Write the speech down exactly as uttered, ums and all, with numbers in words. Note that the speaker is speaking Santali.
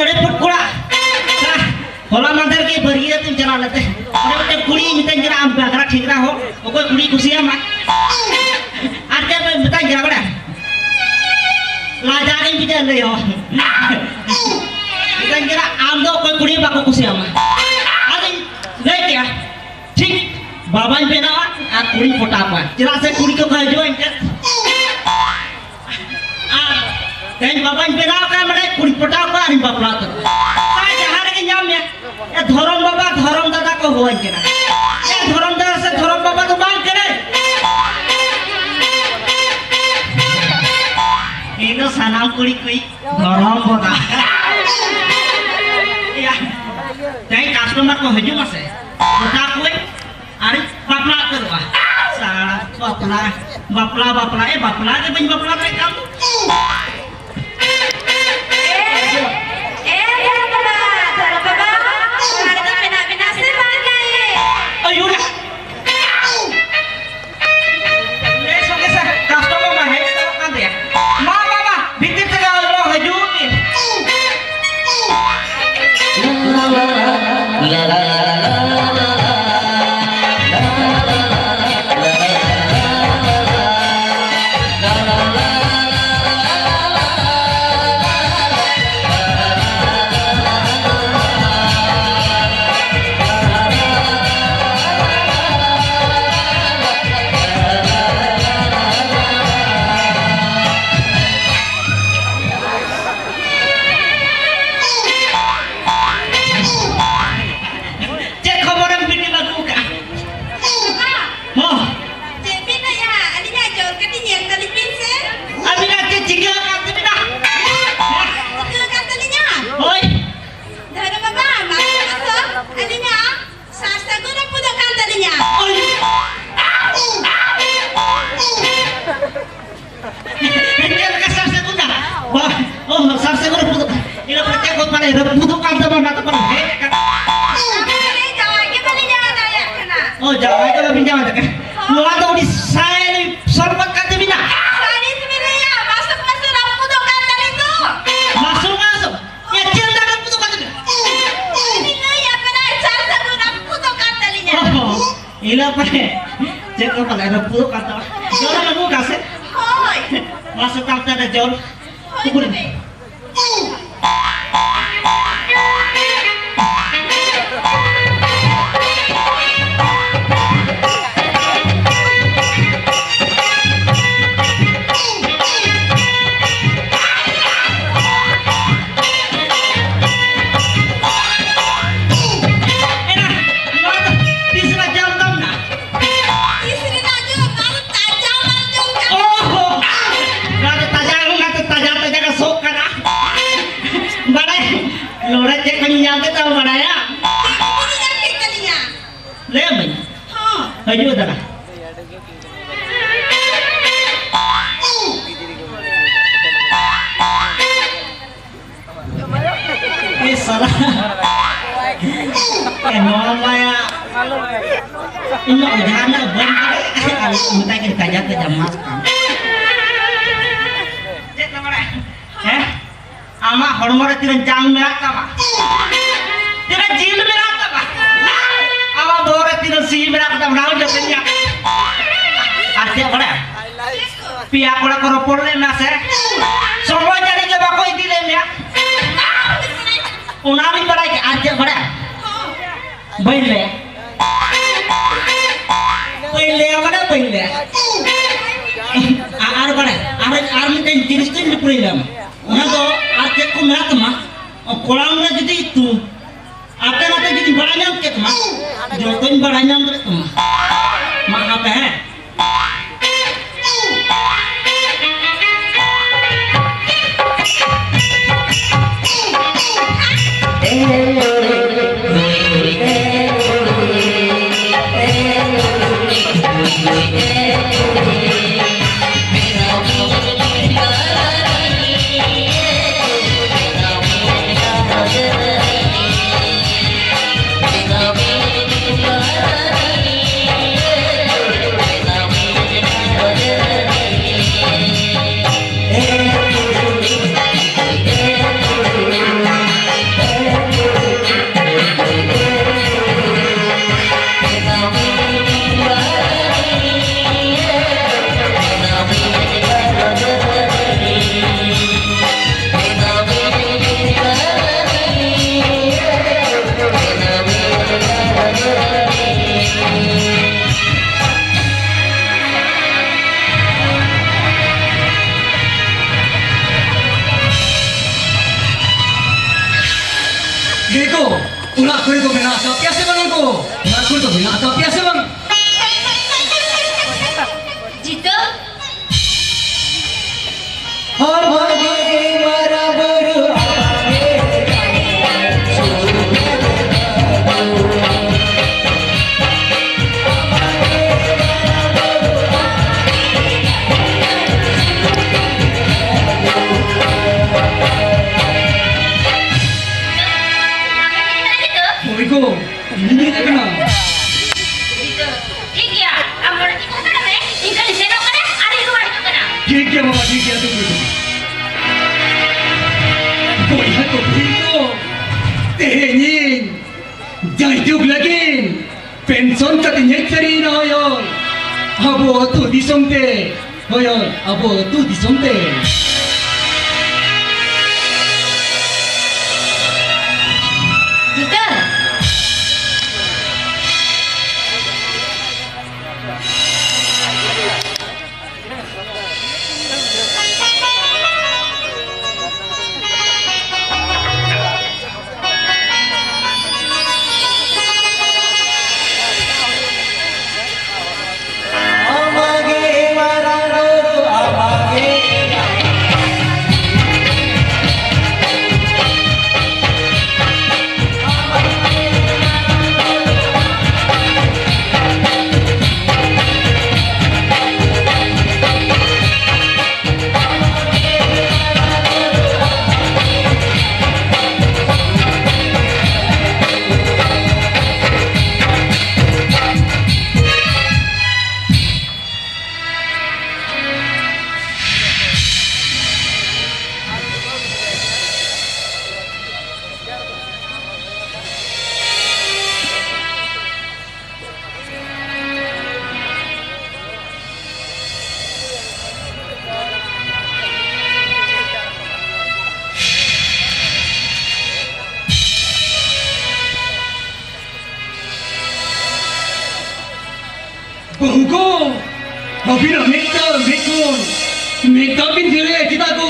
ᱚᱸᱰᱮ ᱯᱷᱩᱴ ᱠᱚᱲᱟ, ᱦᱚᱞᱟ ᱢᱟᱫᱷᱮᱨ ᱜᱮ ᱵᱟᱹᱨᱭᱟᱹᱛ ᱤᱧ ᱪᱟᱞᱟᱣ ᱞᱮᱱ ᱛᱮ, ᱚᱸᱰᱮ ᱢᱤᱫᱴᱮᱱ ᱠᱩᱲᱤᱭ ᱢᱮᱛᱟᱹᱧ ᱠᱟᱱᱟ, "ᱟᱢ ᱵᱟᱜᱽᱲᱟ ᱴᱷᱮᱝᱲᱟ ᱦᱚᱲ, ᱚᱠᱚᱭ ᱠᱩᱲᱤᱭ ᱠᱩᱥᱤᱭᱟᱢᱟ?" ᱟᱨ ᱪᱮᱫ ᱮ ᱢᱮᱛᱟᱹᱧ ᱠᱟᱱᱟ ᱵᱟᱲᱟᱭ? ᱞᱟᱡᱟᱣ ᱜᱤᱧ ᱵᱩᱡᱷᱟᱹᱣ ᱞᱟᱹᱭ ᱦᱚᱸ᱾ ᱢᱮᱛᱟᱹᱧ ᱠᱟᱱᱟ, "ᱟᱢ ᱫᱚ ᱚᱠᱚᱭ ᱠᱩᱲᱤ ᱵᱟᱠᱚ ᱠᱩᱥᱤᱭᱟᱢᱟ?" ᱟᱫᱚᱧ ᱞᱟᱹᱭ ᱠᱮᱜᱼᱟ, "ᱴᱷᱤᱠ ᱵᱟᱵᱟᱧ ᱵᱮᱱᱟᱣᱟ ᱟᱨ ᱠᱩᱲᱤᱧ ᱯᱚᱴᱟᱣ ᱠᱚᱣᱟ, ᱪᱮᱫᱟᱜ ᱥᱮ ᱠᱩᱲᱤ ᱠᱚᱠᱚ ᱦᱤᱡᱩᱜᱼᱟ ᱤᱧ ᱴᱷᱮᱱ᱾ ᱟᱨ ᱛᱮᱦᱮᱧ ᱵᱟᱵᱟᱧ ᱵᱮᱱᱟᱣ ᱠᱟᱱᱟ, ᱢᱟᱱᱮ ᱠᱩᱲᱤᱧ ᱯᱚᱴᱟᱣ ᱠᱚᱣᱟ ᱟᱨᱤᱧ ᱵᱟᱯᱞᱟ ᱩᱛᱟᱹᱨᱚᱜᱼᱟ᱾ ᱟᱨ ᱡᱟᱦᱟᱸ ᱨᱮᱜᱮ ᱧᱟᱢ ᱢᱮᱭᱟ, ᱮ ᱫᱷᱚᱨᱚᱢ ᱵᱟᱵᱟ, ᱫᱷᱚᱨᱚᱢ ᱫᱟᱫᱟ ᱠᱚ ᱦᱚᱦᱚᱣᱟᱹᱧ ᱠᱟᱱᱟ᱾ ᱮ ᱫᱷᱚᱨᱚᱢ ᱫᱟᱫᱟ ᱥᱮ ᱫᱷᱚᱨᱚᱢ ᱵᱟᱵᱟ ᱫᱚ ᱵᱟᱝ ᱠᱟᱱᱟᱭ᱾ ᱤᱧ ᱫᱚ ᱥᱟᱱᱟᱢ ᱠᱩᱲᱤ ᱠᱚᱭᱤᱡ ᱫᱷᱚᱨᱚᱢ ᱵᱟᱵᱟ᱾ ᱮᱭᱟ, ᱛᱮᱦᱮᱧ ᱠᱟᱥᱴᱚᱢᱟᱨ ᱠᱚ ᱦᱤᱡᱩᱜᱼᱟ ᱥᱮ, ᱜᱚᱴᱟ ᱠᱚᱭᱤᱡ ᱟᱨᱤᱧ ᱵᱟᱯᱞᱟ ᱩᱛᱟᱹᱨᱚᱜᱼᱟ᱾ ᱥᱟᱲᱟ ᱵᱟᱯᱞᱟ, ᱵᱟᱯᱞᱟ, ᱵᱟᱯᱞᱟ, ᱮ ᱵᱟᱯᱞᱟ ᱜᱮ ᱵᱟᱹᱧ ᱵᱟᱯᱞᱟ ᱫᱟᱲᱮᱭᱟᱜ ᱠᱟᱱ ᱫᱚ᱾ ᱮ, ᱮ, ᱫᱷᱚᱨᱚᱢ ᱵᱟᱵᱟ, ᱫᱷᱚᱨᱚᱢ ᱵᱟᱵᱟ, ᱚᱲᱟᱜ ᱨᱮᱫᱚ ᱢᱮᱱᱟᱜ ᱵᱮᱱᱟ ᱥᱮ ᱵᱟᱝ ᱜᱮ? ᱟᱭᱳ ᱨᱮ! ᱮ, ᱥᱚᱸᱜᱮ ᱥᱮ ᱠᱟᱥᱴᱚᱢᱟᱨ ᱢᱟ ᱦᱮᱡ ᱩᱛᱟᱹᱨᱚᱜ ᱠᱟᱱ ᱛᱟᱭᱟ᱾ ᱢᱟ, ᱢᱟ, ᱢᱟ, ᱵᱷᱤᱛᱤᱨ ᱛᱮᱜᱮ ᱟᱞᱚ ᱦᱤᱡᱩᱜ ᱵᱤᱱ᱾ ᱪᱮᱫ ᱠᱷᱚᱵᱚᱨᱮᱢ ᱵᱤᱴᱤᱢ ᱟᱹᱜᱩ ᱠᱟᱜᱼᱟ? ᱦᱚᱸ᱾ ᱪᱮᱫ ᱵᱤᱱ ᱞᱟᱹᱭᱟ? ᱟᱹᱞᱤᱧᱟᱜ ᱡᱚᱨ ᱠᱟᱹᱴᱤᱡ ᱧᱮᱞ ᱛᱟᱹᱞᱤᱧ ᱵᱤᱱ ᱥᱮ᱾ ᱟᱹᱵᱤᱱᱟᱜ ᱪᱮᱫ ᱪᱤᱠᱟᱹ ᱟᱠᱟᱱ ᱛᱟᱹᱵᱤᱱᱟ? ᱪᱤᱠᱟᱹ ᱟᱠᱟᱱ ᱛᱟᱹᱞᱤᱧᱟ? ᱦᱳᱭ᱾ ᱫᱷᱚᱨᱚ ᱵᱟᱵᱟ, ᱢᱟ ᱞᱟᱹᱭ ᱢᱮ ᱛᱚ, ᱟᱹᱞᱤᱧᱟᱜ ᱥᱟᱨ ᱥᱟᱹᱜᱩᱱ ᱨᱟᱹᱯᱩᱫᱚᱜ ᱠᱟᱱ ᱛᱟᱹᱞᱤᱧᱟ᱾ ᱳᱭ! ᱪᱮᱫ ᱞᱮᱠᱟ ᱥᱟᱨ ᱥᱟᱹᱜᱩᱱ ᱫᱟ? ᱵᱟ-, ᱚ, ᱥᱟᱨ ᱥᱟᱹᱜᱩᱱ ᱨᱟᱹᱯᱩᱫᱚᱜ ᱠᱟᱱ᱾ ᱤᱱᱟᱹ ᱯᱚᱨᱮ ᱪᱮᱫ ᱠᱚ ᱯᱟᱞᱮ ᱨᱟᱹᱯᱩᱫᱚᱜ ᱠᱟᱱ ᱛᱟᱵᱚᱱᱟ, ᱚᱱᱟ ᱛᱮᱵᱚᱱ ᱦᱮᱡ ᱟᱠᱟᱱᱟ᱾ ᱟᱯᱮ ᱡᱟᱶᱟᱭ ᱜᱮ ᱵᱟᱹᱞᱤᱧ ᱡᱟᱶᱟᱭ ᱫᱟᱲᱮᱭᱟᱜ ᱠᱟᱱᱟ᱾ ᱚ, ᱡᱟᱶᱟᱭ ᱜᱮ ᱵᱟᱹᱵᱤᱱ ᱡᱟᱶᱟᱭ ᱫᱟᱲᱮᱭᱟᱜ ᱠᱟᱱᱟ᱾ ᱱᱚᱣᱟ ᱫᱚ ᱟᱹᱰᱤ ᱥᱟᱭ ᱥᱚᱨᱵᱚᱛ ᱠᱟᱛᱮ ᱢᱮᱱᱟᱜᱼᱟ᱾ ᱥᱟᱹᱨᱤ ᱜᱮᱵᱤᱱ ᱞᱟᱹᱭᱟ, ᱢᱟᱥᱩᱠ ᱢᱟᱥᱩᱠ ᱨᱟᱹᱯᱩᱫᱚᱜ ᱠᱟᱱ ᱛᱟᱹᱞᱤᱧ ᱫᱚ᱾ ᱢᱟᱥᱩᱠ ᱢᱟᱥᱩᱠ? ᱮ, ᱪᱮᱫ ᱪᱮᱫ ᱠᱚ ᱯᱟᱞᱮ ᱨᱟᱹᱯᱩᱫᱚᱜ ᱠᱟᱱ ᱛᱟᱢᱟ? ᱡᱚᱞ ᱮᱢ ᱟᱹᱜᱩ ᱠᱟᱜ ᱥᱮ? ᱦᱳᱭ᱾ ᱢᱟ ᱥᱮᱛᱟᱜ ᱥᱮᱛᱟᱜ ᱨᱮ ᱡᱚᱞ᱾ ᱦᱳᱭ, ᱩᱠᱩᱨ? ᱛᱚᱵᱮ᱾ ᱮᱨᱟ, ᱱᱚᱣᱟ ᱫᱚ ᱛᱤᱥ ᱨᱮᱱᱟᱜ ᱡᱟᱢ ᱛᱟᱢ ᱱᱟ? ᱛᱤᱥ ᱨᱮᱱᱟᱜ ᱡᱚᱢ? ᱱᱚᱣᱟ ᱫᱚ ᱛᱟᱡᱟ ᱢᱟᱞ ᱡᱚᱢ ᱠᱟᱱᱟ᱾ ᱚᱦᱚ! ᱱᱚᱣᱟ ᱫᱚ ᱛᱟᱡᱟ, ᱚᱱᱟ ᱫᱚ ᱛᱟᱡᱟ, ᱛᱟᱡᱟ ᱜᱮ ᱥᱚᱜ ᱠᱟᱱᱟ᱾ ᱵᱟᱲᱟᱭ, ᱱᱚᱰᱮ ᱪᱮᱫ ᱠᱚᱧ ᱧᱟᱢ ᱠᱮᱫ ᱛᱟᱢᱟ ᱵᱟᱲᱟᱭᱟ? ᱪᱮᱫ ᱠᱚᱧ ᱧᱟᱢ ᱠᱮᱫ ᱛᱟᱞᱤᱧᱟ? ᱞᱟᱹᱭ ᱟᱹᱢᱟᱹᱧ᱾ ᱦᱚᱸ᱾ ᱦᱤᱡᱩᱜ ᱫᱟᱫᱟ᱾ ᱮ ᱥᱟᱞᱟ᱾ ᱮ, ᱱᱚᱣᱟ ᱢᱟᱭᱟ᱾ ᱤᱧ ᱢᱟ ᱚᱡᱷᱟ ᱨᱮᱱᱟᱜ ᱵᱟᱹᱧ ᱵᱟᱲᱟᱭᱟ᱾ ᱟᱨ ᱢᱮᱛᱟᱭ ᱠᱟᱹᱱᱟᱹᱧ, ᱛᱟᱡᱟ ᱛᱟᱡᱟ ᱢᱟᱥ ᱠᱟᱱ᱾ ᱪᱮᱫ ᱞᱮ ᱵᱟᱲᱟᱭᱟ? ᱦᱮᱸ? ᱟᱢᱟᱜ ᱦᱚᱲᱢᱚ ᱨᱮ ᱛᱤᱱᱟᱹᱜ ᱡᱟᱝ ᱢᱮᱱᱟᱜ ᱛᱟᱢᱟ? ᱛᱤᱱᱟᱹᱜ ᱡᱤᱞ ᱢᱮᱱᱟᱜ ᱛᱟᱢᱟ? ᱟᱢᱟᱜ ᱵᱚᱦᱚᱜ ᱨᱮ ᱛᱤᱱᱟᱹᱜ ᱥᱤ ᱢᱮᱱᱟᱜ ᱛᱟᱢᱟ? ᱚᱱᱟ ᱦᱚᱸ ᱡᱚᱛᱚᱧ ᱧᱟᱢ᱾ ᱟᱨ ᱪᱮᱫ ᱵᱟᱲᱟᱭᱟ? ᱯᱮᱭᱟ ᱠᱚᱲᱟ ᱠᱚ ᱨᱚᱯᱚᱲ ᱞᱮᱱᱟ ᱥᱮ? ᱥᱚᱢᱚᱭ ᱡᱟᱹᱱᱤᱡ ᱜᱮ ᱵᱟᱠᱚ ᱤᱫᱤ ᱞᱮᱫ ᱢᱮᱭᱟ᱾ ᱚᱱᱟ ᱞᱤᱧ ᱵᱟᱲᱟᱭ ᱠᱮᱫᱟ᱾ ᱟᱨ ᱪᱮᱫ ᱵᱟᱲᱟᱭᱟ? ᱵᱟᱹᱧ ᱞᱟᱹᱭᱟ᱾ ᱵᱟᱹᱧ ᱞᱟᱹᱭᱟ ᱢᱟᱱᱮ ᱵᱟᱹᱧ ᱞᱟᱹᱭᱟ᱾ ᱟᱨ, ᱟᱨ ᱵᱟᱲᱟᱭ, ᱟᱨ, ᱟᱨ ᱢᱤᱫᱴᱮᱱ ᱡᱤᱱᱤᱥ ᱫᱚᱧ ᱞᱟᱹᱭ ᱞᱮᱢ᱾ ᱚᱱᱟ ᱫᱚ ᱟᱨ ᱪᱮᱫ ᱠᱚ ᱢᱮᱱᱟᱜ ᱛᱟᱢᱟ? ᱠᱚᱲᱟᱢ ᱨᱮ ᱡᱩᱫᱤ ᱤᱛᱩ, ᱟᱯᱮ ᱱᱟᱛᱮ ᱡᱩᱫᱤ ᱵᱟᱲᱟᱭ ᱧᱟᱢ ᱠᱮᱫ ᱢᱟ, ᱡᱚᱛᱚᱧ ᱵᱟᱲᱟᱭ ᱧᱟᱢ ᱠᱮᱫ ᱛᱟᱢᱟ᱾ ᱢᱟ ᱟᱯᱮ, ᱦᱮᱸ᱾ ᱫᱮᱠᱚ, ᱚᱲᱟᱜ ᱠᱚᱨᱮ ᱫᱚ ᱢᱮᱱᱟᱜ ᱟᱠᱟᱫ ᱯᱮᱭᱟ ᱥᱮ ᱵᱟᱝ ᱜᱚ? ᱚᱲᱟᱜ ᱠᱚᱨᱮ ᱫᱚ ᱢᱮᱱᱟᱜ ᱟᱠᱟᱫ ᱯᱮᱭᱟ ᱥᱮ ᱵᱟᱝ? ᱡᱤᱛᱟᱹ᱾ ᱦᱚᱲ ᱵᱷᱟᱜᱮ ᱢᱟᱨᱟᱝ ᱵᱩᱨᱩ᱾ ᱦᱳᱭ ᱜᱚ, ᱤᱧᱤᱧ ᱦᱮᱡ ᱟᱠᱟᱱᱟ᱾ ᱴᱷᱤᱠ ᱜᱮᱭᱟ, ᱟᱢ ᱱᱚᱰᱮ ᱛᱤᱸᱜᱩ ᱦᱟᱛᱟᱲᱚᱜ ᱢᱮ, ᱤᱧ ᱠᱷᱟᱹᱞᱤ ᱥᱮᱱᱚᱜ ᱠᱟᱱᱟ ᱟᱨ ᱤᱧ ᱨᱩᱣᱟᱹᱲ ᱦᱤᱡᱩᱜ ᱠᱟᱱᱟ᱾ ᱴᱷᱤᱠ ᱜᱮᱭᱟ ᱵᱟᱵᱟ, ᱴᱷᱤᱠ ᱜᱮᱭᱟ, ᱛᱤᱸᱜᱩ ᱦᱤᱡᱩᱜ ᱢᱮ᱾ ᱵᱚᱭᱦᱟ ᱠᱚ, ᱵᱩᱦᱤᱱ ᱠᱚ, ᱛᱮᱦᱮᱧ ᱤᱧ ᱡᱟᱭᱡᱩᱜᱽ ᱞᱟᱹᱜᱤᱫ ᱯᱮᱱᱥᱚᱱ ᱠᱟᱛᱮᱧ ᱦᱮᱡ ᱥᱟᱹᱨᱤᱭᱮᱱᱟ, ᱦᱳᱭ, ᱦᱳᱭ, ᱟᱵᱚ ᱟᱹᱛᱩ ᱫᱤᱥᱚᱢ ᱛᱮ᱾ ᱦᱳᱭ, ᱦᱳᱭ, ᱟᱵᱚ ᱟᱹᱛᱩ ᱫᱤᱥᱚᱢ ᱛᱮ᱾ ᱡᱤᱛᱟᱹ! ᱵᱟᱹᱦᱩ ᱠᱚ, ᱟᱹᱵᱤᱱᱟᱜ ᱢᱤᱫᱴᱟᱝ ᱢᱤᱫ ᱜᱩᱱ, ᱢᱤᱫᱴᱟᱝ ᱵᱤᱱ ᱡᱮᱨᱮᱲ ᱪᱮᱫᱟᱜ ᱠᱚ?